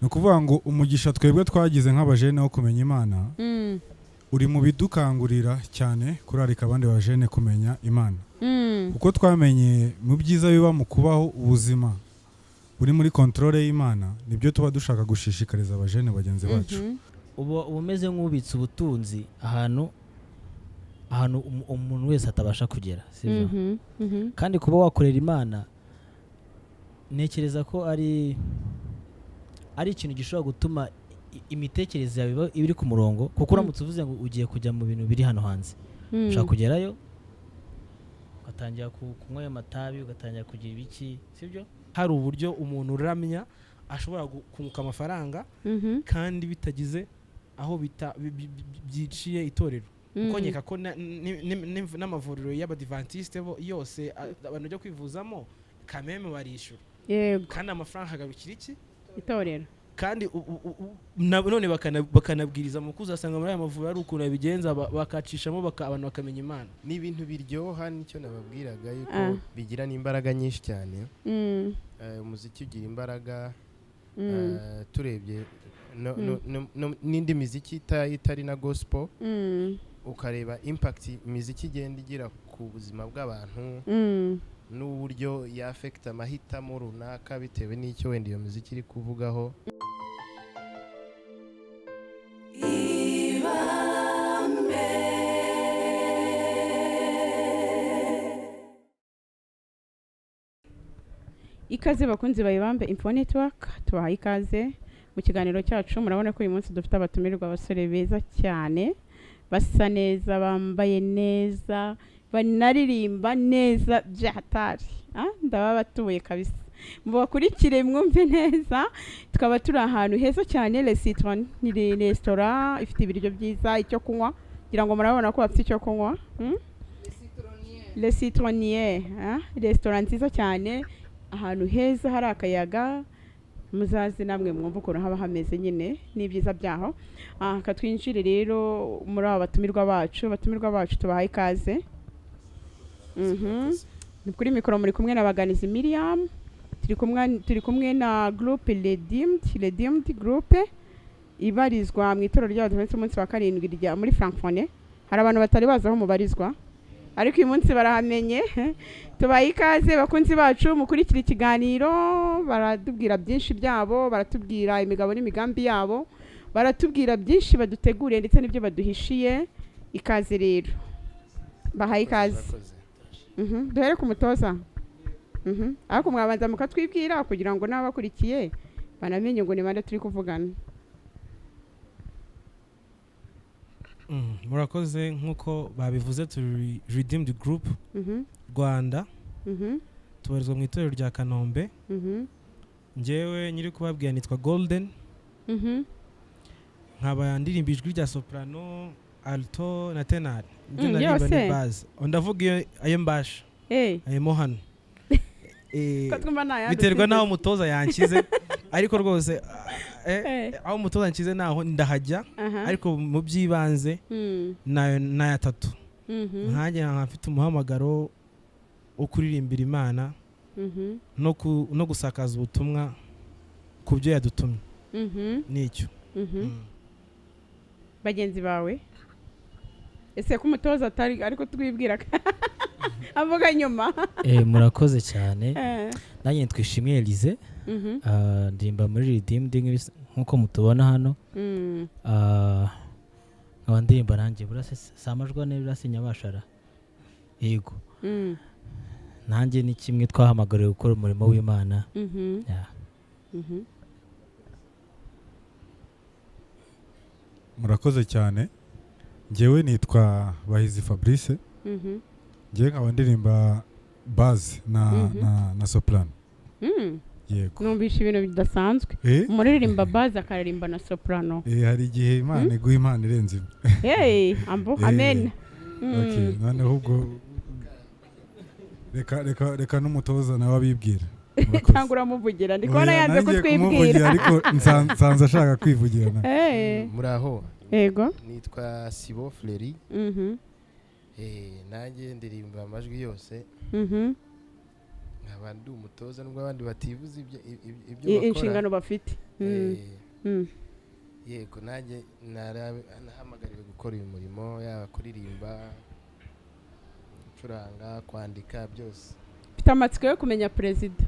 Ni ukuvuga ngo umugisha twebwe twagize nk'abajene wo kumenya Imana uri mu bidukangurira cyane kurarika abandi bajene kumenya Imana, kuko twamenye mu byiza biba mu kubaho ubuzima buri muri contrôle y'Imana. Nibyo tuba dushaka gushishikariza abajene bagenzi bacu. Uba umeze nk'ubitse ubutunzi ahantu umuntu wese atabasha kugera, sibyo? Mhm. Kandi kuba wakorera Imana, ntekereza ko ari ikintu gishobora gutuma imitekerereze yawe iba iri ku murongo, kuko uramutse uvuze ngo ugiye kujya mu bintu biri hano hanze, ushobora kugerayo ugatangira kunywa ayo matabi, ugatangira kugira ibiki, sibyo? Hari uburyo umuntu uramya ashobora kunguka amafaranga kandi bitagize aho byiciye itorero, kuko nkeka ko n'amavuriro y'Abadivantisite bo yose, abantu bajya kwivuzamo kameme barishyura, kandi amafaranga agarukira iki? Itorero. Kandi none bakanabwiriza mu kuzasanga muri aya mavuriro ari ukuntu babigenza, bakacishamo abantu bakamenya Imana. Ni ibintu biryoha, nicyo nababwiraga yuko bigira n'imbaraga nyinshi cyane. Umuziki ugira imbaraga. Turebye n'indi miziki itari na gospel, ukareba impact imiziki igenda igira ku buzima bw'abantu n'uburyo yafekita amahitamo runaka bitewe n'icyo wenda iyo miziki iri kuvugaho. Ikaze bakunzi bayibambe Info Network, tubahaye ikaze mu kiganiro cyacu. Murabona ko uyu munsi dufite abatumirwa, abasore beza cyane, basa neza, bambaye neza, banaririmba neza byahatari. Ndaba batuye kabisa, mubakurikire mwumve neza. Tukaba turi ahantu heza cyane, Le Citron ni resitora ifite ibiryo byiza, icyo kunywa, kugira ngo murabona ko bafite icyo kunywa? Le Citronnier, resitora nziza cyane, ahantu heza hari akayaga. Muzaze namwe mwumve ukuntu haba hameze nyine n'ibyiza byaho. Ka twinjire rero muri aba batumirwa bacu. Abatumirwa bacu tubahaye ikaze. Ni kuri mikoro muri kumwe na Baganizi Miriam, turi kumwe na groupe Redeemed groupe ibarizwa mu itorero ry'Abadiventisiti umunsi wa karindwi rya muri Francophonie. Hari abantu batari bazi aho mubarizwa, ariko uyu munsi barahamenye. Tubaye ikaze bakunzi bacu, mukurikira ikiganiro. Baratubwira byinshi byabo, baratubwira imigabo n'imigambi yabo, baratubwira byinshi baduteguriye ndetse n'ibyo baduhishiye. Ikaze rero, bahaye ikaze. Murakoze. Duhere ku mutoza. Ariko mwabanza mukatwibwira kugira ngo n'abakurikiye banamenye ngo ni bande turi kuvugana. Murakoze. Nk'uko babivuze, turi Redeemed Group Rwanda, tubarizwa mu itorero rya Kanombe. Njyewe nyiri kubabwira nitwa Golden, nkaba ndirimba ijwi rya soprano, alto na tenor. Ibyo naririmba ni yose? bass. Ndavuga iyo ayo mbasha, ayemo hano. Ko twumva nta yandi Biterwa ufite. n'aho umutoza yanshyize, ariko rwose aho umutoza yanshyize naho ndahajya, ariko mu by'ibanze nayo n'aya atatu. Nkanjye nkaba mfite umuhamagaro wo kuririmbira Imana no gusakaza ubutumwa ku byo yadutumye. Nicyo. Bagenzi bawe ese, ko umutoza atari ariko twibwira avuga nyuma? Murakoze cyane. Nanjye twishimiye Elise. Ndirimba muri Redeemed nk'uko mutubona hano. Nkaba ndirimba nanjye burase si amajwi ane, burase nyabashara, yego. Nanjye ni kimwe, twahamagariwe gukora umurimo w'Imana. Yeah. Murakoze cyane. Njyewe nitwa Bahizi Fabrice. Njyewe nkaba ndirimba bass na soprano. Yego. Numvishe ibintu bidasanzwe. Umuririmba bass akaririmba na soprano. Hari igihe Imana iguha impano irenze imwe. Hey, ambo. Amen. Okay, noneho ubwo reka n'umutoza nawe abibwira. Murakoze. Cyangwa uramuvugira? Ndi kubona Oya, yanze nanjye kutwibwira. kumuvugira, ariko nsanze ashaka kwivugira nawe. Muraho. Yego. Nitwa Sibo Fleury. Nanjye ndirimba amajwi yose. Nkaba ndi umutoza, nubwo abandi bativuze ibyo bakora. Inshingano bafite. Yego, nanjye nahamagariwe gukora uyu murimo, yaba kuririmba, gucuranga, kwandika, byose. Mfite amatsiko yo kumenya perezida.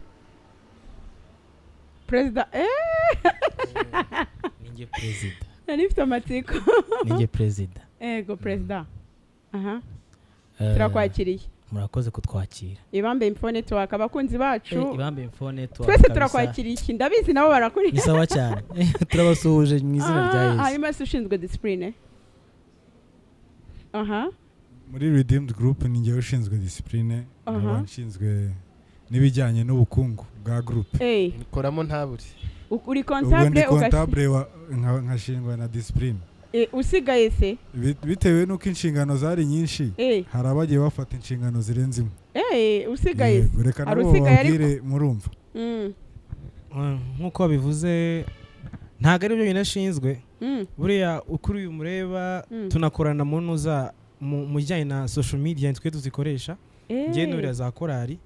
Perezida, Ninjye perezida. Nari mfite amatsiko. Ninjye perezida. Ego perezida, aha. Turakwakiriye. Murakoze kutwakira. Ibambe Info Network, abakunzi bacu. Ibambe Info Network Twese kabisa. turakwakiriye. Iki ndabizi nabo barakuriye. Ni sawa cyane, turabasuhuje mu izina rya Yesu. Hanyuma se ushinzwe discipline, aha? Muri Redeemed Group ni njyewe ushinzwe discipline, nkaba nshinzwe n'ibijyanye n'ubukungu bwa group. Koramo ntabure. Uri Ubwo ndi comptable. comptable nkashingwa na discipline. Usigaye se? Bitewe n'uko inshingano zari nyinshi, hari abagiye bafata inshingano zirenze imwe. Usigaye se? Yego, reka Hari nabo usigaye ariko? bababwire, murumva. Nk'uko babivuze, ntabwo ari byo nyine ashinzwe. Buriya ukuri uyu mureba, tunakorana mu ntuza mu bijyanye na social media, twe tuzikoresha. Njye nuriya za korali,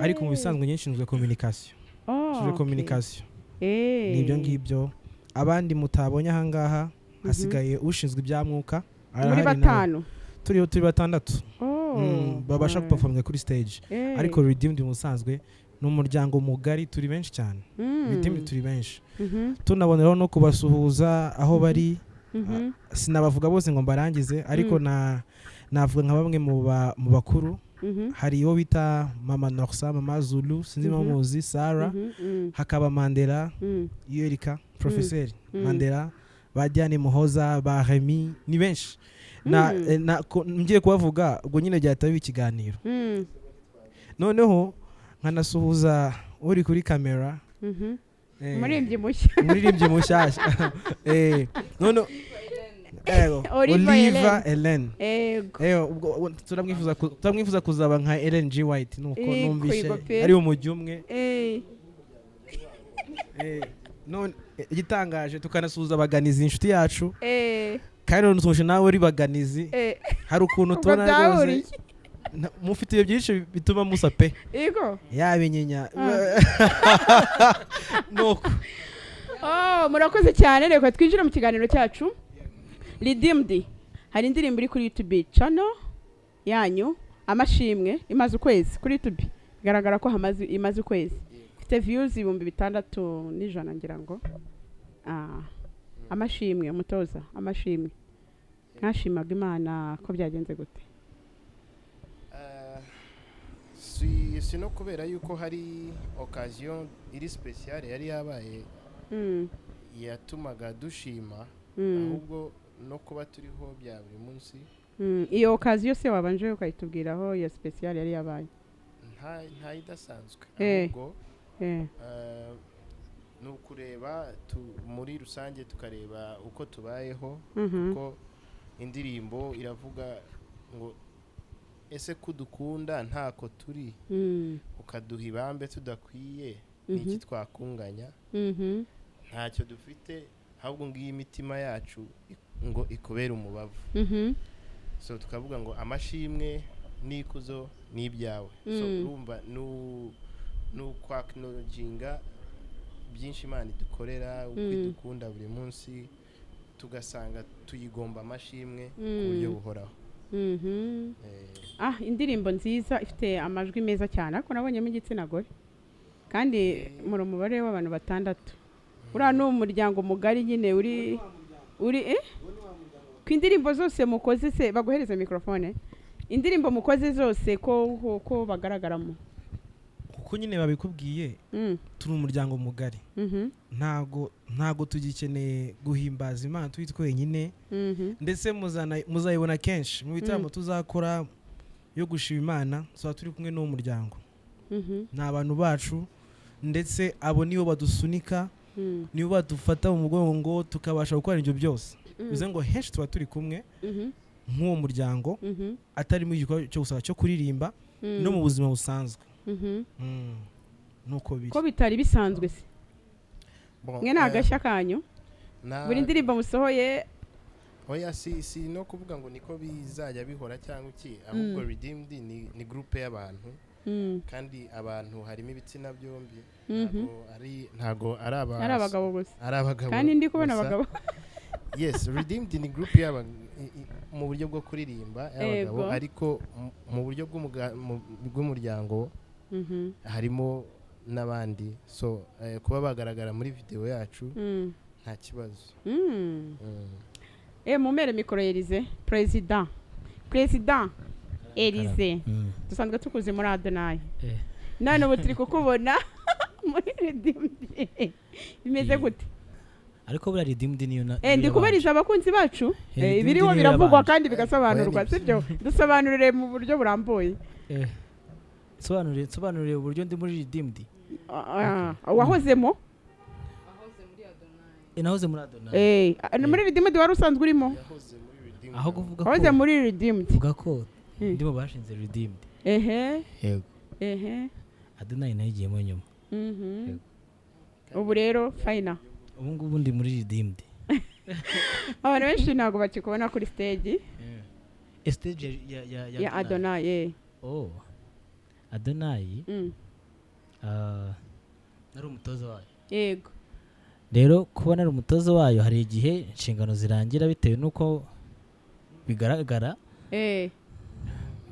ariko mu bisanzwe njye nshinzwe communication. Nshinzwe communication. Ni ibyo ngibyo. Abandi mutabonye ahangaha, hasigaye ushinzwe ibya mwuka. Muri Arahari nawe. batanu? Turi batandatu. Babasha guperforminga kuri stage. Ariko Redeemed mu busanzwe ni umuryango mugari, turi benshi cyane. Redeemed turi benshi. Tunaboneraho no kubasuhuza aho bari. Sinabavuga bose ngo mbarangize, ariko navuga nka bamwe mu bakuru. Hari uwo bita Mama Norsa, Mama Zulu, sinzi muzi Sarah. Hakaba Mandela, Yerika Professeur Mandela, ba Diane Muhoza, ba Remy, ni benshi na, ngiye kubavuga ubwo nyine byahita biba ikiganiro. Noneho nkanasuhuza uri kuri kamera. Umuririmbyi mushya. Umuririmbyi mushyashya, none ego. Oliva. Oliva Ellen. Ego. Ubwo turamwifuza kuzaba nka Ellen G White, nuko Yego, numvishe yego pe. ari umujyi umwe. None igitangaje, tukanasuhuza abaganizi, inshuti yacu. Kandi none usuhuje nawe uri baganizi. Hari ukuntu Ubwo tubona rwose byahuriye. Mufite ibyo byinshi bituma musa pe. Yego. Yaba inyinya. Nuko. Oh, murakoze cyane. Reka twinjire mu kiganiro cyacu. Redeemed, hari indirimbo iri kuri YouTube channel yanyu, Amashimwe, imaze ukwezi kuri YouTube. Bigaragara ko hamaze imaze ukwezi, ifite views 6100 ngira ngo. Amashimwe, umutoza, amashimwe, mwashimaga Imana ko byagenze gute? Si no kubera yuko hari occasion iri spéciale yari yabaye yatumaga dushima, ahubwo no kuba turiho bya buri munsi. Iyo occasion se wabanje ukayitubwiraho, iyo spéciale yari yabaye? Nta idasanzwe, ahubwo ni ukureba muri rusange, tukareba uko tubayeho, kuko indirimbo iravuga ngo ese ko udukunda ntako turi, ukaduha ibambe tudakwiye, ni iki twakunganya? Ntacyo dufite, ahubwo ngiyi imitima yacu ngo ikubere umubavu. So tukavuga ngo amashimwe n'ikuzo ni ibyawe. So urumva ni ukwacknowledginga byinshi Imana idukorera, uko idukunda buri munsi, tugasanga tuyigomba amashimwe ku buryo buhoraho. Ah, indirimbo nziza ifite amajwi meza cyane, ariko nabonyemo igitsina gore kandi muri umubare w'abantu batandatu. Uriya ni umuryango mugari nyine uri ku indirimbo zose mukoze se, baguhereza mikorofone, indirimbo mukoze zose ko bagaragaramo? Kuko nyine babikubwiye, turi umuryango mugari. Ntago tugikeneye guhimbaza Imana turi twenyine. Ndetse muzayibona kenshi mu bitaramo tuzakora yo gushima Imana, tuzaba turi kumwe n'uwo muryango. Ni abantu bacu, ndetse abo nibo badusunika, nibo badufata mu mugongo tukabasha gukora ibyo byose. Bivuze ngo henshi tuba turi kumwe nk'uwo muryango, atari mu gikorwa cyo gusa cyo kuririmba, no mu buzima busanzwe. Nuko biri. Ko bitari bisanzwe se? Bon, Mwe ni agashya kanyu buri ndirimbo musohoye? Oya, si no kuvuga ngo niko bizajya bihora cyangwa iki, ahubwo Redeemed ni groupe y'abantu. Kandi abantu harimo ibitsina byombi. Ntago ari aba Ari abagabo gusa. Ari abagabo Kandi ndi kubona gusa. abagabo. Yes, Redeemed ni group y'aba mu buryo bwo kuririmba y'abagabo, ariko mu buryo bw'umuryango harimo n'abandi. So kuba bagaragara muri video yacu nta kibazo. Mumere mikoro Elize, president Elize. Dusanzwe tukuzi muri Adonai. None ubu turi kukubona muri Redeemed, bimeze gute? Ariko buriya Redeemed niyo Ndi kubariza abakunzi bacu. Redeemed Ibiriho niyo biravugwa yabanje. kandi bigasobanurwa. Oya, ni Sibyo? Dusobanurire mu buryo burambuye. Nsobanurire uburyo ndi muri Redeemed. Ah, ah, wahozemo. Nahoze muri Adonai. Muri Redeemed wari usanzwe urimo? Yahoze muri Redeemed. Aho kuvuga ko Wahoze muri Redeemed. Vuga ko ndi mu bashinze Redeemed. Yego. Adonai nayo igiyemo nyuma. Yego. Ubu rero final. Ubu ngubu ndi muri Redeemed. Abantu benshi ntabwo bakikubona kuri stage. Stage ya Ya Adonai. Oh, Adonai. Nari umutoza wayo. Rero kuba nari umutoza wayo, hari igihe inshingano zirangira bitewe n'uko bigaragara,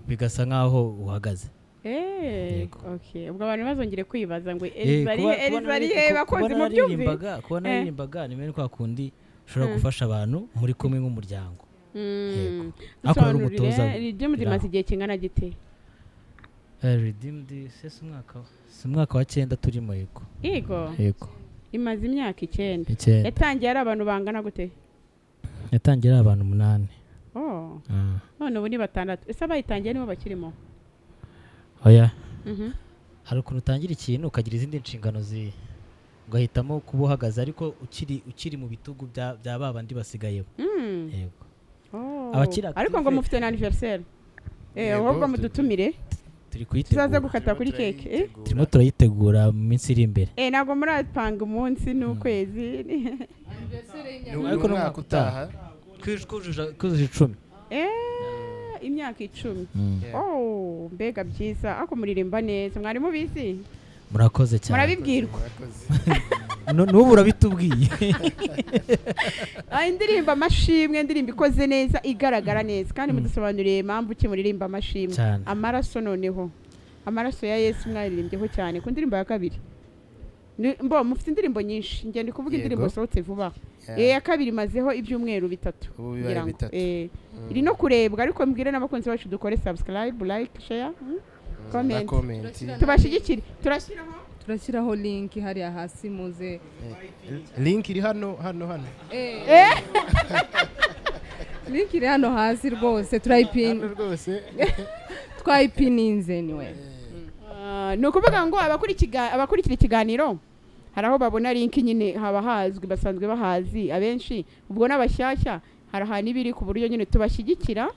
bigasa nk'aho uhagaze. Yego. Okay, ubwo abantu bazongere kwibaza ngo Eliza ari he? Kuba Eliza ari he? Bakunzi, kuba mubyumve. kuba naririmbaga ni bene kwa kundi ushobora gufasha abantu muri kumwe nk'umuryango. Yego. Ariko nari Dusobanurire, umutoza Redeemed biraho. imaze igihe kingana gite? Redeemed se si umwaka wa 9 turimo, yego. Yego. Yego. Imaze imyaka 9. 9. Yatangiye ari abantu bangana gute? Yatangiye ari abantu 8. Oh. Ah. None ubu ni 6. Ese abayitangiye nibo bakirimo? Oya. Hari ukuntu utangira ikintu ukagira izindi nshingano ugahitamo kuba uhagaze, ariko ukiri mu bitugu bya ba bandi basigayeho. Yego. Oh. Abakiri Ariko ngo active. mufite na anniversaire. Yego, Ahubwo mudutumire. Turi Tuzaze kuyitegura. gukata kuri Turimo keke. turayitegura. Turimo turayitegura mu minsi iri imbere. Ntabwo murapanga umunsi n'ukwezi. Ni Ariko umwaka n'umwaka utaha. Kujuje 10. Imyaka 10. Yeah. Oh, mbega byiza. Ako muririmba neza. Mwari mubizi? Murakoze cyane. Murabibwirwa. Murakoze. N'ubu urabitubwiye. Ah, indirimbo amashimwe, indirimbo ikoze neza, igaragara neza, kandi mudusobanuriye impamvu ki muririmba amashimwe. Cyane. Amaraso noneho. Amaraso ya Yesu mwaririmbyeho cyane ku ndirimbo ya kabiri. Mbo mufite indirimbo nyinshi. Njye ndi kuvuga indirimbo sohotse vuba. Yeah. Ya kabiri imazeho ibyumweru 3. Ubu bibaye Ngira ngo. 3. Iri no kurebwa, ariko mbwire n'abakunzi bacu dukore subscribe, like, share, comment. Na comment. Tubashyigikire. Turashyiraho Turashyiraho link hariya hasi, muze. Link iri hano hano hano. Link iri hano hasi rwose, Hano rwose. twayipininze niwe. Ah, ni ukuvuga ngo abakurikira ikiganiro hari aho babona link nyine, haba hazwi, basanzwe bahazi abenshi, ubwo n'abashyashya hari ahantu iba iri, ku buryo nyine tubashyigikira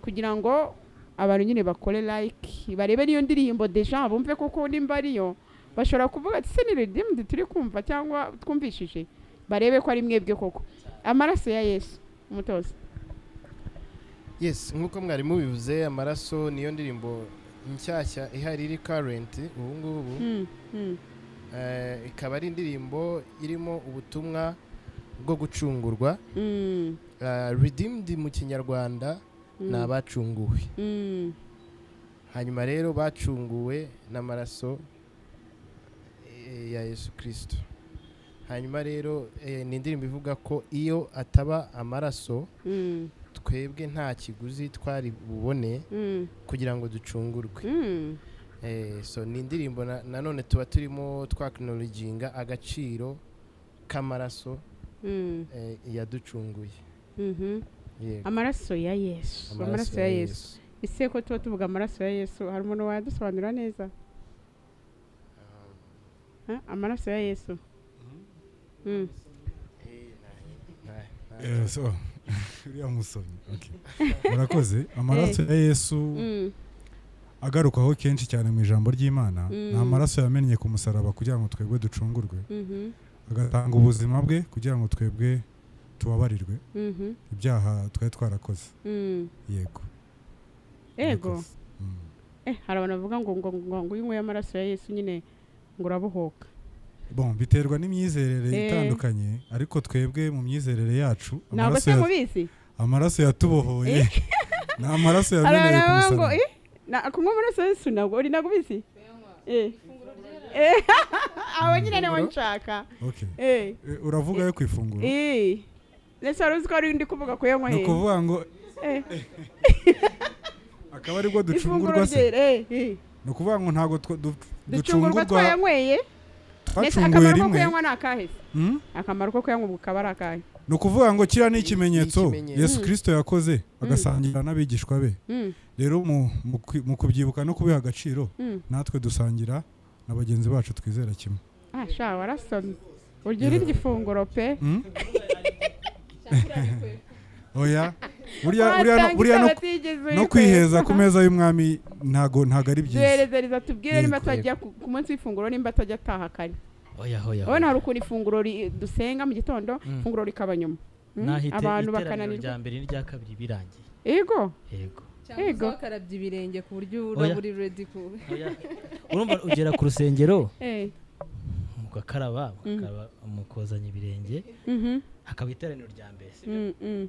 kugira ngo abantu nyine bakore like, barebe n'iyo ndirimbo déjà, bumve koko nimba ariyo. Bashobora kuvuga ati: "Se ni Redeemed turi kumva cyangwa twumvishije?" Barebe ko ari mwebwe koko. Amaraso ya Yesu, umutoza. Yes, nk'uko mwari mubivuze, amaraso niyo ndirimbo nshyashya ihari, iri current ubu ngubu. Ikaba ari indirimbo irimo ubutumwa bwo gucungurwa. Redeemed mu Kinyarwanda ni abacunguwe. Hanyuma rero bacunguwe n'amaraso ya Yesu Kirisito. Hanyuma rero ni indirimbo ivuga ko iyo ataba amaraso, twebwe nta kiguzi twari bubone kugira ngo ducungurwe. So ni indirimbo nanone tuba turimo twacknowledginga agaciro k'amaraso yaducunguye. Yego. Amaraso ya Yesu, amaraso ya Yesu. Ese ko tuba tuvuga amaraso ya Yesu, hari umuntu wadusobanurira neza? Ha? Amaraso ya Yesu. So, uriya musomyi, okay. Murakoze. Amaraso ya Yesu agarukwaho kenshi cyane mu ijambo ry'Imana ni amaraso yamennye ku musaraba kugira ngo twebwe ducungurwe, agatanga ubuzima bwe kugira ngo twebwe tubabarirwe ibyaha twari twarakoze. Yego. Ego. Murakoze. Hari abantu bavuga ngo ngo ngo ngo iyo unyweye amaraso ya Yesu nyine ngo urabohoka. Bon, biterwa n'imyizerere itandukanye, ariko twebwe mu myizerere yacu Ntabwo amaraso se mubizi? Amaraso yatubohoye ni amaraso Hari yameneye ku abantu bavuga ngo musaraba. Kunywa amaraso ya Yesu ntabwo uri, ntabwo ubizi? Aho nyine niho nshaka. Okay. Uravuga yo ku ifunguro? Ndetse wari uzi ko wari ndi kuvuga kuyanywa? Ni He? ukuvuga ngo akaba aribwo Ifunguro ducungurwa se? ryera, Ni ukuvuga ngo ntabwo ducungurwa ducungurwa twayanyweye. Ndetse twacunguwe akamaro ko rimwe. kuyanywa ni akahe se? Hmm? Akamaro ko kuyanywa ubu kaba ari akahe? Ni ukuvuga ngo kiriya ni ikimenyetso Ikimenyetso. Yesu Kirisito yakoze agasangira n'abigishwa be. Rero mu kubyibuka no kubiha agaciro, natwe dusangira na bagenzi bacu twizera kimwe. Ah, sha, warasomye, urya urirya ifunguro pe. Oya, buriya buriya no- Watanga buriya no isabato yigeze no uyikora. kwiheza ku meza y'umwami ntago ari byiza. Duhereze riza, tubwire nimba Yego. atajya ku munsi w'ifunguro, nimba atajya ataha kare. Oya, oya. Urabona hari ukuntu ifunguro dusenga mu gitondo, ifunguro rikaba nyuma. Nahite Abantu iteraniro bakananirwa. rya mbere n'irya kabiri birangiye. Yego. Yego. Cyangwa Yego. wakarabye ibirenge ku buryo Oya. uraba uri ready ku Oya. Urumva ugera ku rusengero mugakaraba, mukozanya ibirenge, hakaba iteraniro rya mbere, sibyo?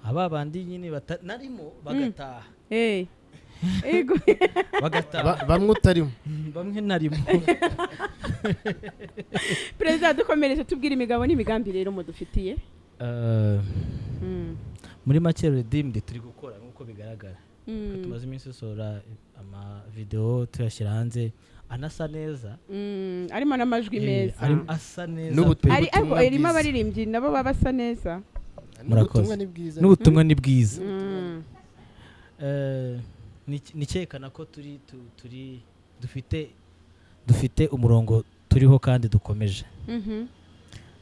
Aba bandi nyine narimo bagataha. Yego. Bagataha. Bamwe utarimo. Bamwe narimo. Perezida, dukomereje, tubwire imigabo n'imigambi rero mudufitiye. Muri make, Redeemed turi gukora nk'uko bigaragara. Tumaze iminsi dusohora amavideo, tuyashyira hanze anasa neza. Arimo n'amajwi meza. Asa neza pe. Ariko Ubutumwa irimo bwiza. abaririmbyi nabo baba basa neza. Murakoze. N'ubutumwa ni bwiza. N'ubutumwa ni bwiza. Ni cyerekana ko turi turi dufite umurongo turiho kandi dukomeje.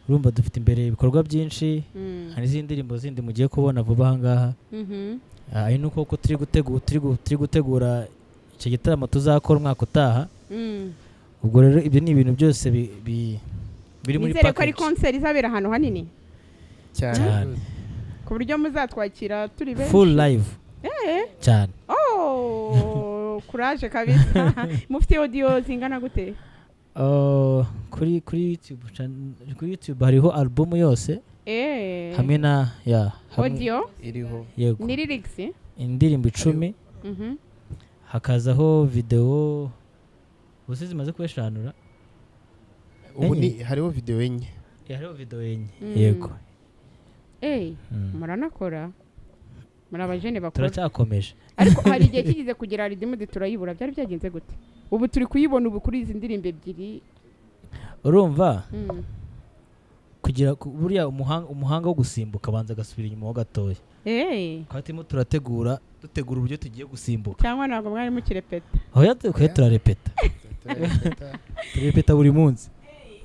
Urumva dufite imbere ibikorwa byinshi. Hari n'izindi ndirimbo zindi mugiye kubona vuba aha ngaha. Ari nuko ko turi gutegura icyo gitaramo tuzakora umwaka utaha. Ubwo rero ibyo ni ibintu byose biri muri Nizere ko ari package. concert izabera ahantu hanini cyane. Cyane. Ku buryo muzatwakira turi benshi. Full live. Cyane. Oh, courage kabisa. Mufite audio zingana gute? Kuri YouTube hariho album yose hamwe na ya hamwe, Audio Iriho. Yego. Ni lyrics? Indirimbo 10, hakazaho video ubu zimaze kuba eshanu. Ubu ni Enye. hariho video 4. Hariho video 4. Yego. Muranakora, muri abajene bakora. Turacyakomeje. Ariko hari igihe kigeze kugera Redeemed turayibura, byari byagenze gute? Ubu turi kuyibona ubu kuri izi ndirimbo ebyiri. Urumva kugira buriya umuhanga wo gusimbuka abanza agasubira inyuma ho gatoya. Twari turimo turategura, dutegura uburyo tugiye gusimbuka. Cyangwa ntabwo mwari mukirepeta? Aho twe turarepeta, turarepeta buri munsi.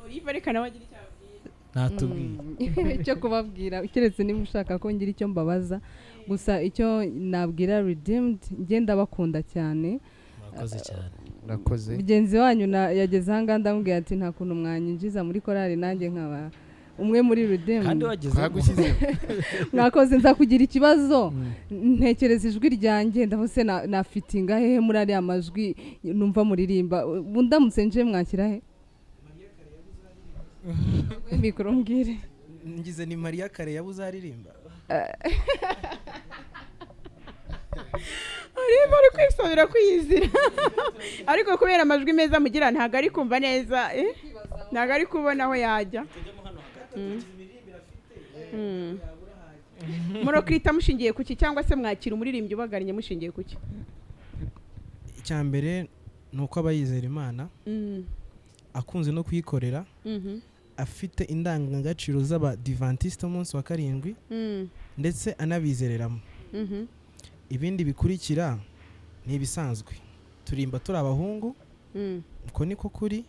Olive, reka nawe agire icyo ababwira. Natubwiye. Icyo kubabwira, keretse niba ushaka ko ngira icyo mbabaza gusa, icyo nabwira Redeemed, njye ndabakunda cyane. Murakoze cyane. Urakoze. Mugenzi wanyu yageze aha ngaha, ndamubwira ati nta kuntu mwanyinjiza muri korali nanjye nkaba umwe muri Redeemed? Kandi wageze. Twagushyize. Mwakoze, nza kugira ikibazo, ntekereza ijwi ryanjye, ndavuze nafitinga hehe muri ariya majwi numva muririmba? Ubu ndamutse nje mwakira he mikoro, mbwire. Ngize ni Mariya Kare yabuze aririmba. Olive ari kwisabira kwiyizira, ariko kubera amajwi meza mugira ntabwo ari kumva neza, eh? Ntabwo ari kubona aho yajya. Murokirita mushingiye kuki, cyangwa se mwakira umuririmbyi ubagannye mushingiye kuki? Icya mbere ni uko aba yizera Imana, akunze no kuyikorera, afite indangagaciro z'abadivantisite umunsi wa karindwi, ndetse anabizereramo. Ibindi bikurikira ni ibisanzwe, turimba turi abahungu. Uko niko kuri.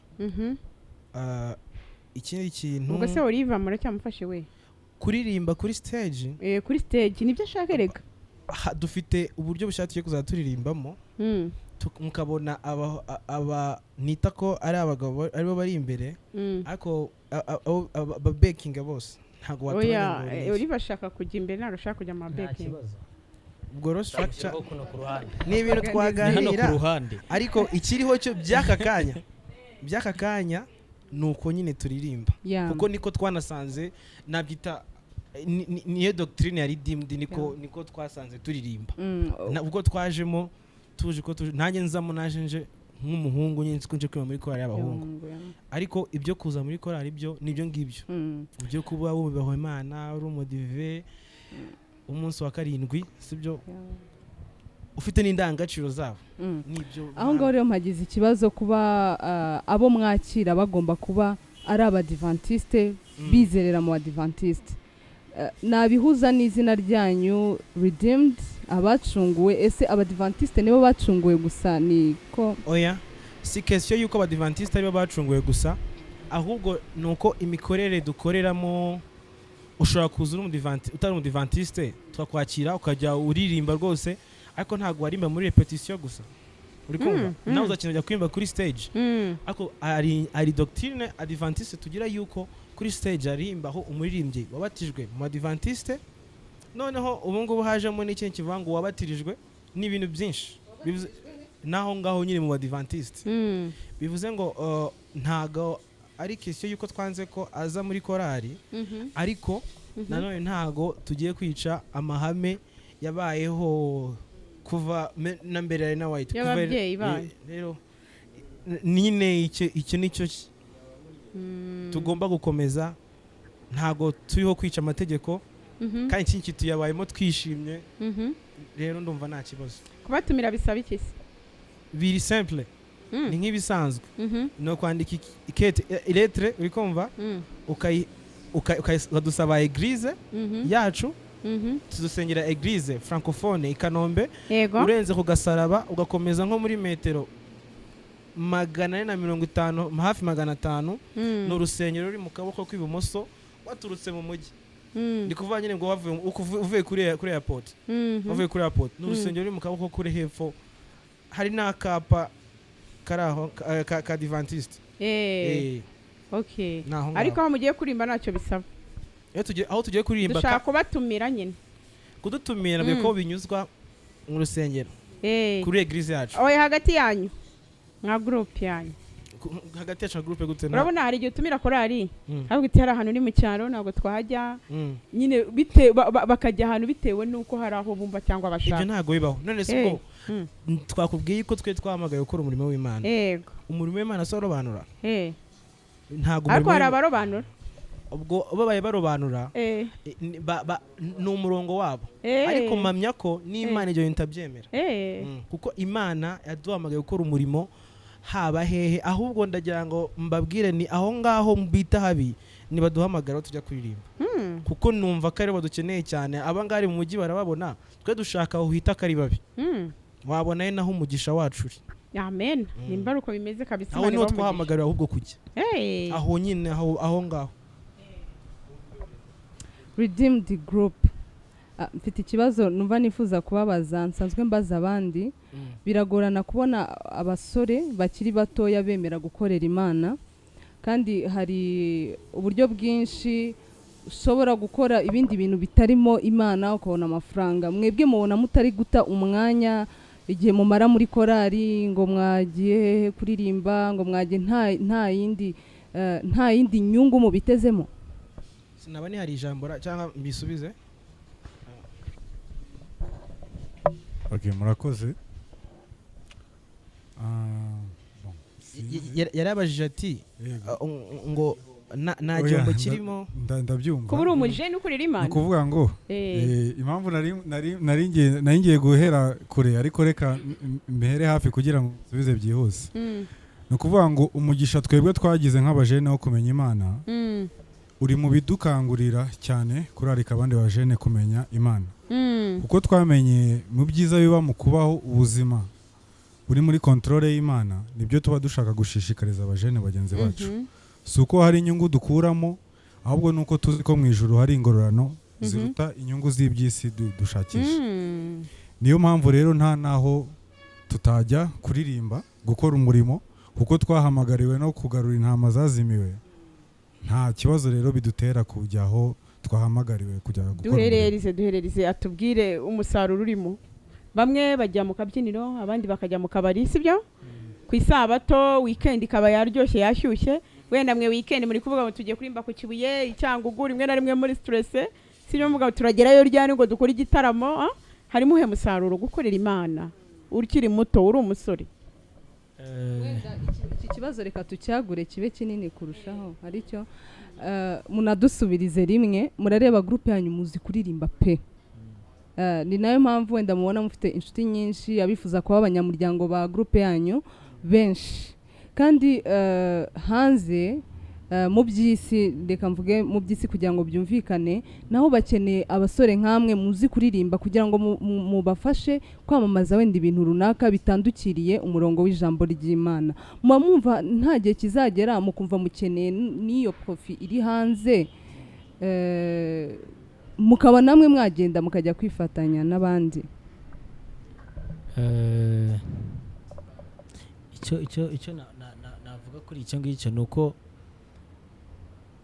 Ikindi kintu, Ubwo se Olive muracyamufashe we? Kuririmba kuri stage. Kuri stage nibyo ashaka reka. Dufite uburyo bushya tugiye kuzajya turirimbamo, mukabona aba nita ko ari abagabo aribo bari imbere, ariko ababekinga bose ntabwo watoranya Oya, ngo ni iki. Olive ashaka kujya imbere, ntabwo ashaka kujya mu Nta mabekingi. kibazo. Ubwo rero structure Shyiraho kuno ku ruhande. Ni ibintu Ni hano ku twaganira, ruhande. ariko ikiriho cyo by'aka kanya ni uko nyine turirimba, kuko niko twanasanze, nabyita niyo doctrine ya Redeemed, niko twasanze turirimba. Ubwo twajemo tuje ko tuje, nanjye nzamo naje nje nk'umuhungu nyine, nzi ko nje kwiga muri korali y'abahungu. Y'abahungu, yeah. Ariko ibyo kuza muri korali byo nibyo ngibyo, ibyo kuba wubaha Imana, uri umudive umunsi wa karindwi, sibyo? Ufite n'indangagaciro zabo. Nibyo. Aho ngaho rero mpagize ikibazo, kuba abo mwakira bagomba kuba ari abadivantisite, bizerera mu badivantiste. Nabihuza n'izina ryanyu Redeemed, abacunguwe. Ese abadivantisite nibo bacunguwe gusa, niko? Oya, si question y'uko abadivantisite aribo bacunguwe gusa, ahubwo ni uko imikorere dukoreramo, ushobora kuza uri utari umudivantiste, tukakwakira ukajya uririmba rwose, ariko ntabwo waririmba muri repetition gusa, uri kumva? Nawe uzakenera kujya kuririmba kuri stage. Ariko hari doctrine adventiste tugira yuko kuri stage haririmbaho umuririmbyi wabatijwe mu badivantiste. Noneho ubu ngubu hajemo n'ikindi kivuga ngo wabatirijwe n'ibintu byinshi. Naho ngaho nyine mu badivantiste, bivuze ngo ntago ari question yuko twanze ko aza muri korali, ariko nanone ntago tugiye kwica amahame yabayeho kuva na mbere ya na White kuva Y'ababyeyi banyu. Rero nyine icyo nicyo tugomba gukomeza. Ntago turiho kwica amategeko, kandi ikindi tuyabayemo twishimye. Rero ndumva nta kibazo. Kubatumira bisaba iki se? Biri simple, ni nk'ibisanzwe, ni ukwandika ikete, lettre, uri kumva? Ukadusaba église yacu. Tudusengera église francophone i Kanombe. Urenze ku gasaraba ugakomeza nko muri metero 450, hafi 500, ni urusengero ruri mu kaboko k'ibumoso waturutse mu mujyi. Ndi kuvuga nyine ngo wavuye uvuye kuri airport. Wavuye kuri airport, ni urusengero ruri mu kaboko kuri hepfo, hari n'akapa kari aho ka Adventiste. Ni aho ngaho. Ariko aho mugiye kuririmba ntacyo bisaba? Iyo aho tugiye kuririmba Dushaka kubatumira nyine. Kudutumira nabwo ko binyuzwa mu rusengero, kuri église yacu. Oya, hagati yanyu nka groupe yanyu. Hagati yacu na groupe gute? Urabona hari igihe utumira korali, ahubwo uti hari ahantu uri mu cyaro ntabwo twahajya. Nyine bite bakajya ahantu bitewe n'uko hari aho bumva cyangwa Ibyo bashaka. ntabwo bibaho. None se ubwo twakubwiye ko twe twamagaye gukora umurimo w'Imana? Umurimo w'Imana si warobanura. Ntabwo Ariko umurimo hari abarobanura. Ubwo babaye barobanura, ni umurongo wabo, ariko mpamya ko n'Imana ibyo bintu itabyemera. Kuko Imana yaduhamagaye gukora umurimo haba hehe. Ahubwo ndagira ngo mbabwire, ni aho ngaho bita habi nibaduhamagara tujya kuririmba, kuko numva ko aribo badukeneye cyane. Aba ngari mu mujyi barababona, twe dushaka aho uhita ko ari babi. Wabona ari naho umugisha wacu uri. Amen. Nimba ari uko bimeze kabisa, Aho Imana niho ibahe umugisha. twahamagariwe ahubwo kujya, aho nyine, aho ngaho. Redeemed Group. Mfite ikibazo numva nifuza kubabaza, nsanzwe mbaza abandi. Biragorana kubona abasore bakiri batoya bemera gukorera Imana, kandi hari uburyo bwinshi ushobora gukora ibindi bintu bitarimo Imana ukabona amafaranga. Mwebwe mubona mutari guta umwanya igihe mumara muri korali, ngo mwagiye hehe kuririmba, ngo mwagiye, nta yindi nyungu mubitezemo? Sinaba nihari ijambo cyangwa mbisubize? Okay, murakoze. Bon, sinzi. Yarabajije ati Yego. ngo nta Oya, gihombo kirimo. Ndabyumva. Kuba uri umujene ukorera Ni Imana. ukuvuga ngo impamvu nari ngiye guhera kure, ariko reka mhere hafi kugira ngo nsubize byihuse. Ni ukuvuga ngo umugisha twebwe twagize nk'abajene wo kumenya Imana uri mu bidukangurira cyane kurarika abandi bajene kumenya Imana, kuko twamenye mu byiza biba mu kubaho ubuzima buri muri contrôle y'Imana. Nibyo tuba dushaka gushishikariza abajene bagenzi bacu. Si uko hari inyungu dukuramo, ahubwo ni uko tuzi ko mu ijuru hari ingororano ziruta inyungu z'iby'isi dushakisha. Niyo mpamvu rero nta naho tutajya kuririmba, gukora umurimo, kuko twahamagariwe no kugarura intama zazimiwe. Nta kibazo rero bidutera kujya aho. Twahamagariwe kujya gukora umurimo. Duherereze atubwire umusaruro urimo. Bamwe bajya mu kabyiniro, abandi bakajya mu kabari, sibyo? Ku isabato, weekend ikaba yaryoshye, yashyushye. Wenda mwe weekend muri kuvuga ngo tugiye kurimba ku Kibuye, i Cyangugu, rimwe na rimwe muri stress, sibyo? Muvuga ngo turagerayo ryari ngo dukore igitaramo? Ah? Harimo uhe musaruro gukorera Imana ukiri muto, uri umusore? Wenda iki kibazo reka tucyagure kibe kinini kurushaho. Aricyo munadusubirize rimwe. Murareba groupe yanyu, muzi kuririmba pe. Ni nayo mpamvu wenda mubona mufite inshuti nyinshi, abifuza kuba abanyamuryango ba groupe yanyu benshi. Kandi hanze, mu by'isi, reka mvuge mu by'isi kugira ngo byumvikane, naho bakeneye abasore nk'amwe muzi kuririmba kugira ngo mubafashe kwamamaza wenda ibintu runaka bitandukiriye umurongo w'ijambo ry'Imana. Muba mwumva nta gihe kizagera mukumva mukeneye n'iyo profit iri hanze, mukaba namwe mwagenda mukajya kwifatanya n'abandi? Icyo navuga kuri icyo ngicyo ni uko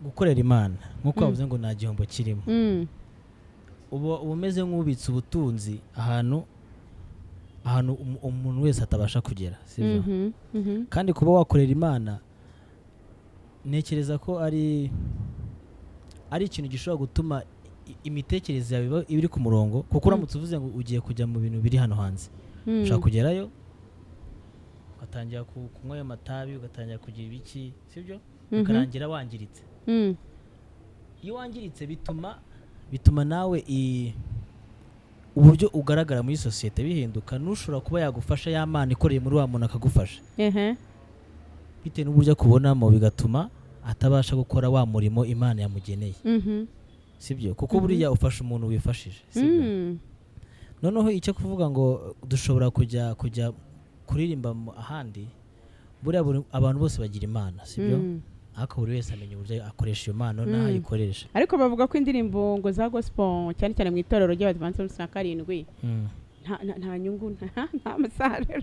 gukorera Imana, nk'uko bavuze ngo nta gihombo kirimo, uba umeze nk'ubitse ubutunzi ahantu umuntu wese atabasha kugera, sibyo? Mhm. Kandi kuba wakorera Imana, ntekereza ko ari ikintu gishobora gutuma imitekerereze yawe iba iri ku murongo, kuko uramutse uvuze ngo ugiye kujya mu bintu biri hano hanze, ushobora kugerayo ugatangira kunywa ayo matabi, ugatangira kugira ibiki, sibyo? Bikarangira wangiritse. Iyo wangiritse bituma nawe uburyo ugaragara muri sosiyete bihinduka. N'ushobora kuba yagufasha, ya Mana ikoreye muri wa muntu akagufasha, bitewe n'uburyo akubonamo, bigatuma atabasha gukora wa murimo Imana yamugeneye, sibyo? Kuko buriya ufasha umuntu wifashije, sibyo? Noneho icyo kuvuga ngo dushobora kujya kuririmba ahandi, buriya abantu bose bagira imana, sibyo? Ariko buri wese amenya uburyo akoresha iyo mpano n'aho ayikoresha. Ariko bavuga ko indirimbo ngo za gospel, cyane cyane mu itorero ry'Abadivantisiti b'umunsi wa karindwi, nta nyungu, nta musaruro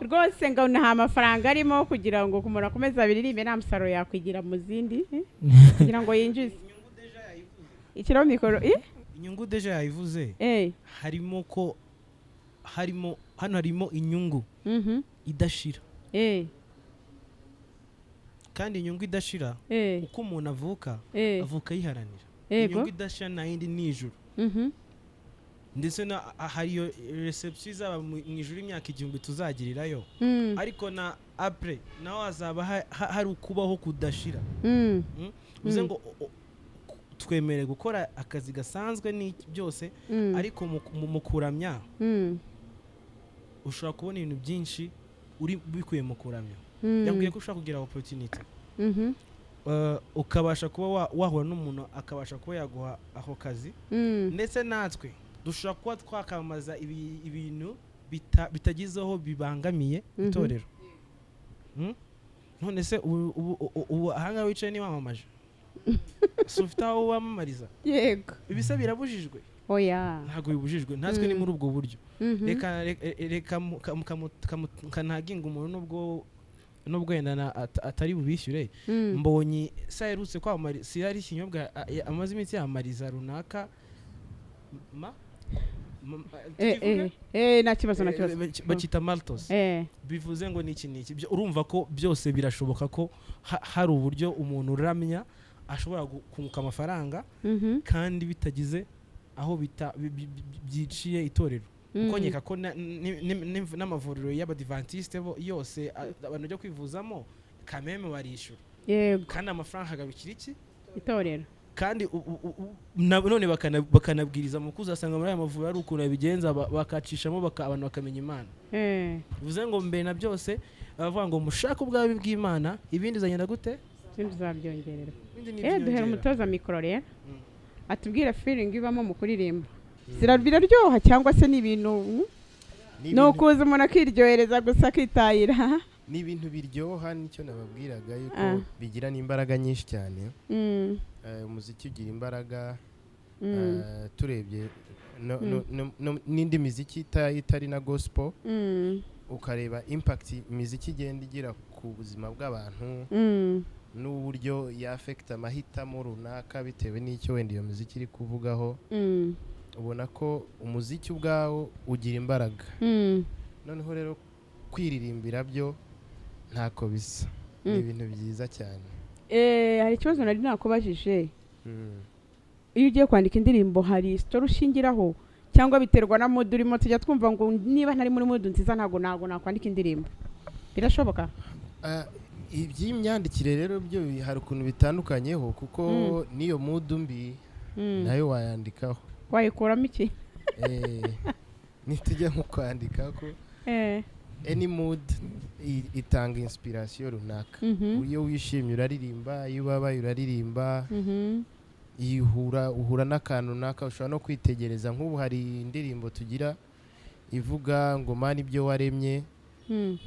rwose, ngo nta mafaranga arimo. Kugira ngo umuntu akomeze abiririmbe, nta musaruro yakwigira mu zindi, kugira ngo yinjize. Ikiraho mikoro, eh? Inyungu déjà yayivuze. Harimo ko harimo hano harimo inyungu idashira. Kandi inyungu idashira, uko umuntu avuka, avuka ayiharanira. Inyungu idashira nta yindi, ni ijuru. Ndetse na hariyo reception izaba mu ijuru, imyaka 1000 tuzagirirayo. Ariko na après naho hazaba hari ukubaho kudashira. Bivuze ngo twemerewe gukora akazi gasanzwe ni byose, ariko mu kuramya ushobora kubona ibintu byinshi uri bikuye mu kuramya. Yakubwiye ko ushobora kugira opportunity, ukabasha kuba wahura n'umuntu akabasha kuba yaguha ako kazi. Ndetse natwe dushobora kuba twakamamaza ibintu bitagizeho bibangamiye itorero. None se ubu ahangaha wicaye niwamamaje, si ufite aho wamamariza? Yego. Ibisa birabujijwe? Oya. Ntabwo bibujijwe. Natwe ni muri ubwo buryo. Reka kanaginga umuntu, nubwo wenda atari bubishyure. Mbonye se aherutse kwamamariza, si yari ikinyobwa amaze iminsi yamamariza runaka tukivuge? Nta kibazo, nta kibazo. Bakita Maltos. Bivuze ngo ni iki n'iki. Urumva ko byose birashoboka ko hari uburyo umuntu uramya ashobora kunguka amafaranga, kandi bitagize aho byiciye itorero, kuko nkeka ko n'amavuriro y'Abadivantisite bo yose, abantu bajya kwivuzamo kameme barishyura. Kandi amafaranga agarukira iki? Itorero. Kandi none bakanabwiriza mu kuzasanga muri aya mavuriro ari ukuntu babigenza, bakacishamo abantu bakamenya Imana. Bivuze ngo mbere na byose baravuga ngo mushake ubwami bw'Imana, ibindi bizagenda gute? Ibindi uzabyongererwa. Ibindi ni Duhera iby'inyongera. umutoza mikoro rero, atubwire feeling ibamo mu kuririmba. Biraryoha cyangwa se ni ibintu Ni ni ukuza umuntu akiryohereza gusa, akitahira? Ni ibintu biryoha, nicyo nababwiraga yuko bigira n'imbaraga nyinshi cyane. Umuziki ugira imbaraga. Turebye n'indi miziki itari na gospel, ukareba impact imiziki igenda igira ku buzima bw'abantu. N'uburyo yafekita amahitamo runaka bitewe n'icyo wenda iyo muziki iri kuvugaho. Ubona ko umuziki ubwawo ugira imbaraga. Noneho rero kwiririmbira byo ntako bisa, ni ibintu byiza cyane. Hari ikibazo nari nakubajije. Iyo ugiye kwandika indirimbo, hari story ushingiraho cyangwa biterwa na mood urimo? Tujya twumva ngo niba ntari muri mood nziza ntabwo nakwandika indirimbo. Birashoboka? Ah, iby'imyandikire rero byo hari ukuntu bitandukanyeho, kuko n'iyo mood mbi nayo wayandikaho. Wayikuramo iki? Nitujya mu kwandika ko any mood itanga inspiration runaka. Iyo wishimye uraririmba, iyo ubabaye uraririmba, iyo uhura n'akantu runaka ushobora no kwitegereza. Nk'ubu hari indirimbo tugira ivuga ngo: "Mana, ibyo waremye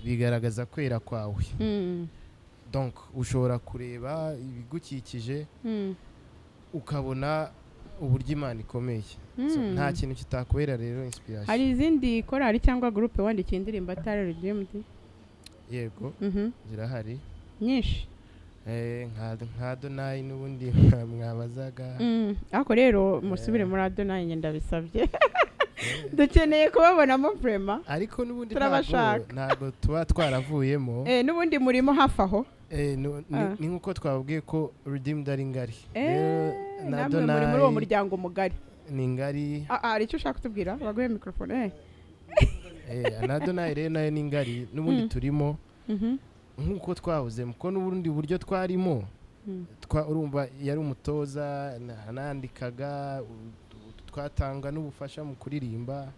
bigaragaza kwera kwawe." Donc ushobora kureba ibigukikije, ukabona uburyo Imana ikomeye. So, nta kintu kitakubera rero inspiration. Hari izindi korali cyangwa groupe wandikiye indirimbo atari Redeemed? Yego, zirahari. Nyinshi? Nka Adonai n'ubundi mwabazaga. Ariko rero musubire muri Adonai, njye ndabisabye, dukeneye kubabonamo vraiment. Ariko n'ubundi Turabashaka. ntabwo tuba twaravuyemo. N'ubundi murimo hafi aho. Ni nk'uko twababwiye ko Redeemed ari ngari. Eh, Rero na namwe muri uwo Adonai muryango mugari. ni ngari. Ah, ah, hari icyo ushaka kutubwira? Baguhe microphone. Na Adonai rero nayo ni ngari n'ubundi. Turimo nk'uko twahoze, kuko n'ubundi buryo twarimo, urumva yari umutoza, nandikaga, twatanga n'ubufasha mu kuririmba.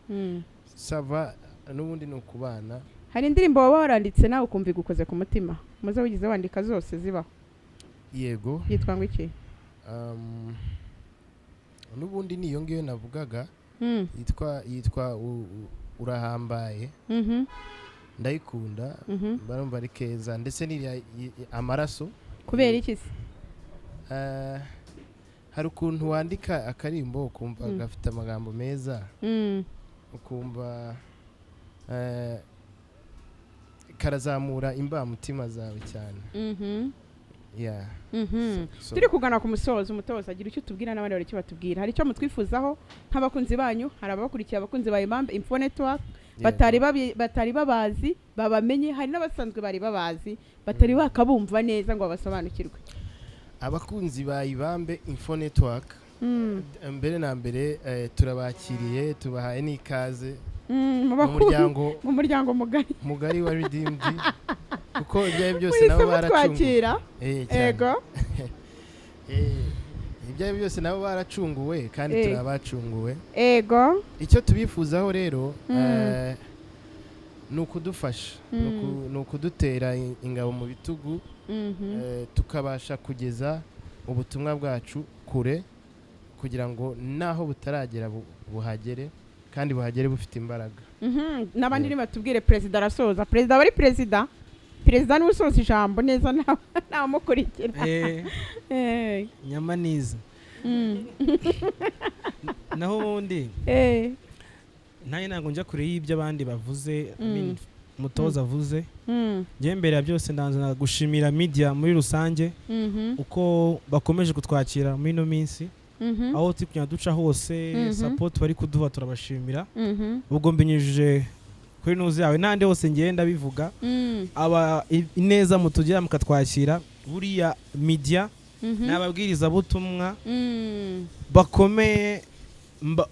Ça va, n'ubundi ni ukubana. Hari indirimbo waba waranditse nawe ukumva igukoze ku mutima, muze wigeze wandika zose zibaho? Yego. Yitwa ngo iki? N'ubundi ni iyo ngiyo navugaga, yitwa Urahambaye. Ndayikunda, barumva ari keza, ndetse n'iriya Amaraso. Kubera iki se? Hari ukuntu wandika akarimbo ukumva gafite amagambo meza, ukumva karazamura imbamutima zawe cyane. Yeah. So, Turi kugana ku musozo. Umutoza, agira icyo utubwira n'abandi bari icyo batubwira. Hari icyo mutwifuzaho nk'abakunzi banyu? Hari ababakurikiye, abakunzi ba Imambe Info Network, batari babazi babamenye, hari n'abasanzwe bari babazi batari bakabumva neza ngo babasobanukirwe. Abakunzi ba Ibambe Info Network, mbere na mbere turabakiriye, tubahaye n'ikaze mu mu muryango, muryango mu muryango mugari mugari wa Redeemed, kuko ibyo ari byo byose Muhise nabo baracunguwe. mutwakira. Cyane. Ego. Ibyo ari byo byose nabo baracunguwe kandi turabacunguwe. Icyo tubifuzaho rero ni ukudufasha, ni ukudutera ingabo mu bitugu, tukabasha kugeza ubutumwa bwacu kure, kugira ngo n'aho butaragera buhagere, kandi buhagere bufite imbaraga. N'abandi nibatubwire. Perezida arasoza. Perezida aba ari perezida, perezida niwe usoza ijambo neza, ntawumukurikira. Nyama niza. Naho ubundi nanjye ntabwo njya kure y'ibyo abandi bavuze, I mean, umutoza avuze. Njye mbere ya byose ndanza gushimira media muri rusange, uko bakomeje kutwakira muri ino minsi, aho turi kugenda duca hose, support bari kuduha, turabashimira. Ubwo mbinyujije kuri nuzi yawe n'ahandi hose ngenda bivuga, aba ineza mutugira mukatwakira. Buriya media ni ababwirizabutumwa bakomeye,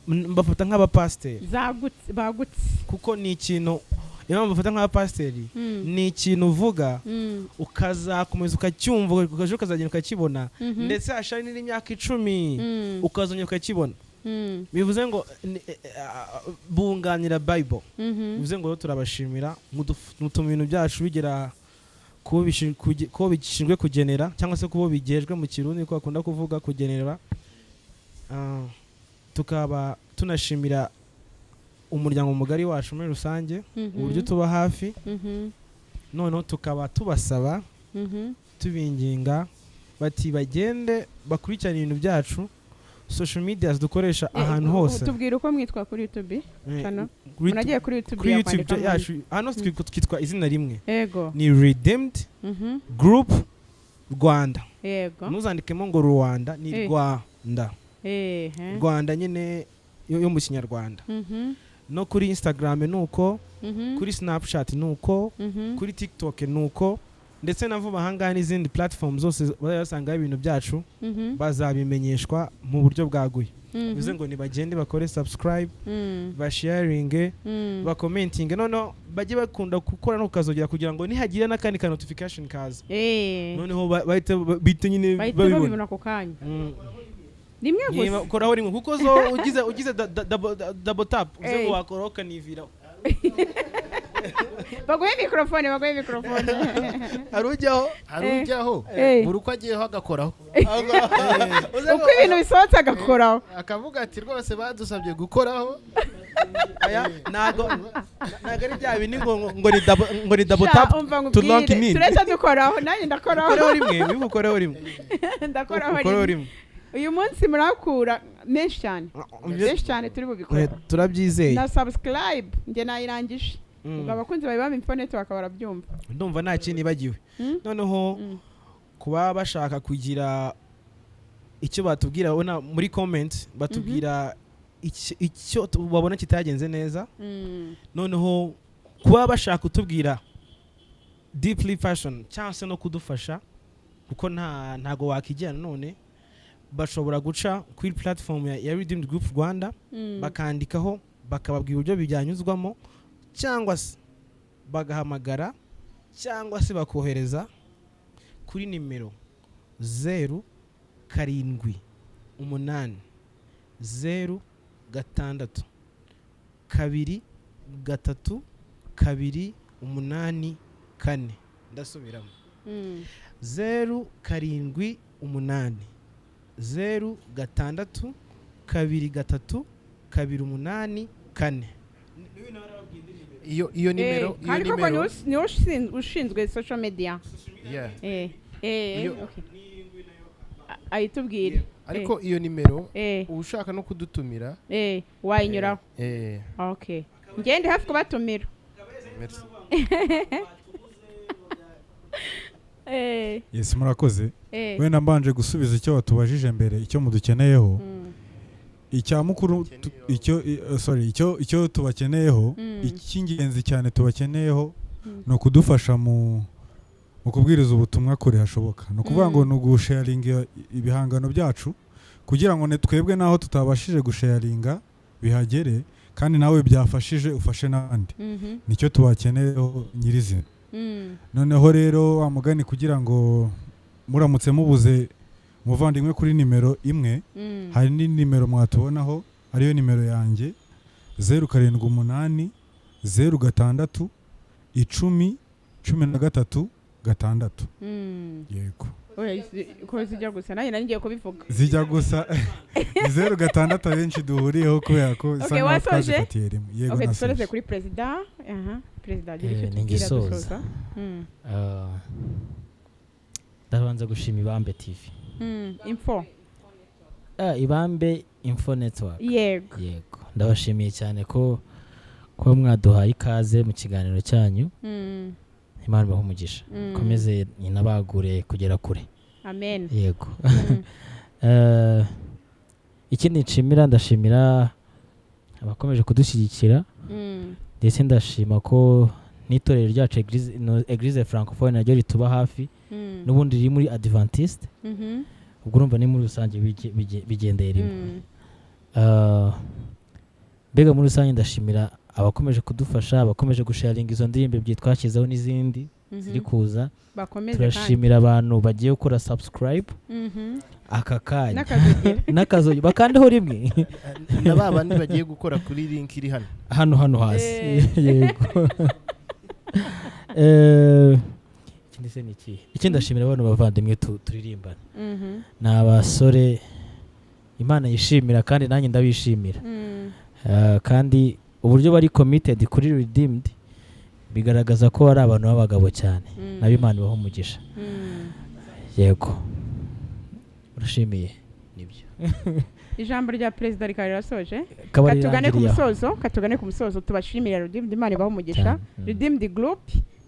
mbafata nk'abapasiteri. Zagutse, bagutse. Kuko ni ikintu, niyo mpamvu bafata nk'abapasiteri, ni ikintu uvuga ukazakomeza ukacyumva, ukaje ukazagenda ukakibona, ndetse hashira n'imyaka 10 ukazongera ukakibona. Bivuze ngo bunganira Bible. Bivuze ngo rero turabashimira, mutuma ibintu byacu bigera kubo bishinzwe kugenera, cyangwa se kubo bigejwe mu Kirundi ko bakunda kuvuga kugenera. Tukaba tunashimira umuryango mugari wacu muri rusange, uburyo tuba hafi. Noneho tukaba tubasaba, tubinginga bati bagende bakurikirane ibintu byacu, social media dukoresha ahantu hose. Tubwira uko mwitwa kuri YouTube channel. Munagiye kuri YouTube, kuri YouTube yakwandikamo yacu hano twitwa izina rimwe, Ego. ni Redeemed Group. Rwanda. Yego. Ntuzandikemo ngo Rwanda, ni Rwanda. Rwanda nyine yo mu Kinyarwanda. No kuri Instagram ni uko, kuri Snapchat ni uko, kuri TikTok ni uko, ndetse na vuba ahangaha n'izindi platform zose bazajya basangaho ibintu byacu, bazabimenyeshwa mu buryo bwaguye. Bivuze ngo nibagende bakore subscribe, basharinge, bakomentinge, noneho bajye bakunda gukora no kukazogera kugira ngo nihagira n'akandi ka notification kaza, noneho bahite bite nyine bahita babibona. Babibona ako kanya rimwe Niba gusa. koraho rimwe, kuko zo ugize double tap uze ngo wakoraho ukaniviraho. Baguhe mikorofone, baguhe mikorofone. Hari ujyaho. Hari ujyaho buri uko agiyeho agakoraho. Uze Uko ibintu bisohotse agakoraho. Akavuga ati: "Rwose badusabye gukoraho." Aya, ntago ari bya bindi ngo ni double Sha, tap umva to lock nkubwire in. Turetse dukoraho, nanjye ndakoraho. Ukoreho rimwe, wibuke ukoreho rimwe. Ndakoraho Ukoreho rimwe. rimwe. Uyu munsi murakura menshi cyane, menshi cyane turi bubikore. Turabyizeye. Na subscribe njye nayirangije. Ubwo abakunzi bawe ba Info Network barabyumva. Ndumva nta kintu nibagiwe. Noneho kuba bashaka kugira icyo batubwira, babona muri comment batubwira icyo babona kitagenze neza. Noneho kuba bashaka kutubwira deeply fashion cyangwa se no kudufasha, kuko ntago wakijyana none, bashobora guca kuri platform ya Redeemed Group Rwanda, bakandikaho bakababwira uburyo byanyuzwamo, cyangwa se bagahamagara, cyangwa se bakohereza kuri nimero 0780 623 284. Ndasubiramo: 0780 623 284. Iyo nimero, iyo Kandi koko nimero niwe ushinzwe social media. Yeah. Okay. Ayitubwire. Ariko iyo nimero, ushaka no kudutumira, Wayinyuraho. Okay, ngende hafi kubatumira. Merci. Yes, murakoze. Wenda mbanje gusubiza icyo watubajije mbere, icyo mudukeneyeho. Icya mukuru icyo sorry, icyo tubakeneyeho, icy'ingenzi cyane tubakeneyeho, ni ukudufasha mu kubwiriza ubutumwa kure hashoboka. Ni ukuvuga ngo ni ugusharinga ibihangano byacu kugira ngo twebwe naho tutabashije gusharinga bihagere, kandi nawe byafashije ufashe n'abandi. Nicyo tubakeneyeho nyirizina. Noneho rero wa mugani, kugira ngo muramutse mubuze umuvandimwe kuri nimero imwe, hari n'indi nimero mwatubonaho, ariyo nimero yanjye: 0780 6 10 13 6. Yego. Oya, ko zijya gusa, nanjye nari ngiye kubivuga. Zijya gusa, ni 06 abenshi duhuriyeho kubera ko isa Okay, nkaho wasoje? twazifatiye rimwe. Yego, Okay, dusoreze nasoje. kuri perezida. Aha, perezida agira icyo Ni tubwira ngisoza. dusoza. Ndabanza gushima Ibambe TV. Info. Ibambe Info Network. Yego. Yego, ndabashimiye cyane ko kuba mwaduhaye ikaze mu kiganiro cyanyu. Imana ibahe umugisha, ikomeze inabagure kugera kure. Amen. Yego. Ikindi nshimira, ndashimira abakomeje kudushyigikira, ndetse ndashima ko n'itorero ryacu Eglise, no, Eglise Francophone naryo rituba hafi, n'ubundi riri muri Adventiste. Ubwo urumva ni muri rusange bigendeye rimwe. Mbega muri rusange ndashimira abakomeje kudufasha, abakomeje gusharinga izo ndirimbo ebyiri twashyizeho n'izindi ziri kuza. Bakomeze kandi. Turashimira abantu bagiye gukora subscribe aka kanya N'akazogera. N'akazogi bakandeho rimwe. Na ba bandi bagiye gukora kuri link iri hano. Hano hasi. Yego. Ikindi se ni ikihe? Ikindi ndashimira abantu bavandimwe turirimbana. Ni abasore Imana yishimira kandi nanjye ndabishimira. Kandi uburyo bari committed kuri Redeemed bigaragaza ko ari abantu b'abagabo cyane. Nabo Imana ibaha umugisha. Yego, urashimiye nibyo. Ijambo rya perezida rikaba rirasoje. Kaba Katugane ku rirangiriye aho. musozo, katugane ku musozo. Tubashimira Redeemed, Imana ibahe umugisha. Cyane. Redeemed Group,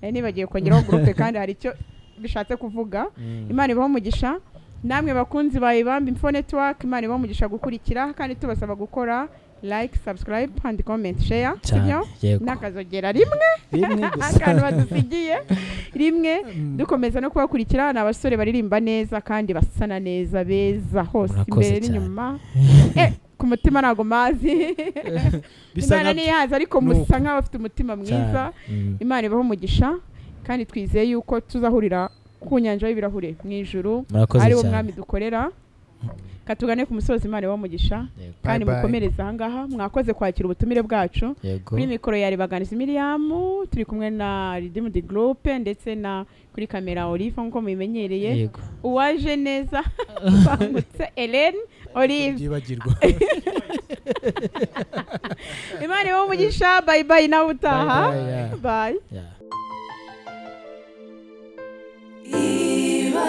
nibagiye kongeraho group kandi hari icyo bishatse kuvuga. Imana ibahe umugisha. Namwe bakunzi ba Ibambe Info Network, Imana ibahe umugisha gukurikira, kandi tubasaba gukora like, subscribe and comment, share, Cyane. sibyo? Yego. N'akazogera rimwe. Rimwe gusa. Akantu badusigiye rimwe. Dukomeza no kubakurikira. Ni abasore baririmba neza kandi basana neza, beza hose. Murakoze Imbere cyane. n'inyuma. Ku mutima ntago mazi. Bisa Imana nkabyo. niyazi, ariko Nuko. musa nk'abafite umutima mwiza. Cyane. Imana ibahe umugisha, kandi twizeye yuko tuzahurira ku nyanja y'ibirahure mu ijuru, Murakoze ari wo cyane. mwami dukorera. Katugane ku musozi. Imana ibahe umugisha. Yego. Kandi Bye bye. mukomereze ahangaha. Mwakoze kwakira ubutumire bwacu. Yego. Kuri mikoro ya Ribaganiza Miriam, turi kumwe na Redeemed Group, ndetse na kuri kamera Olive nk'uko mubimenyereye. Yego. Uwaje neza bangutse, Hélène Olive. Byibagirwa. Imana ibahe umugisha. Bye bye, nawe utaha. Bye bye, yeah. Bye. Yeah. Iba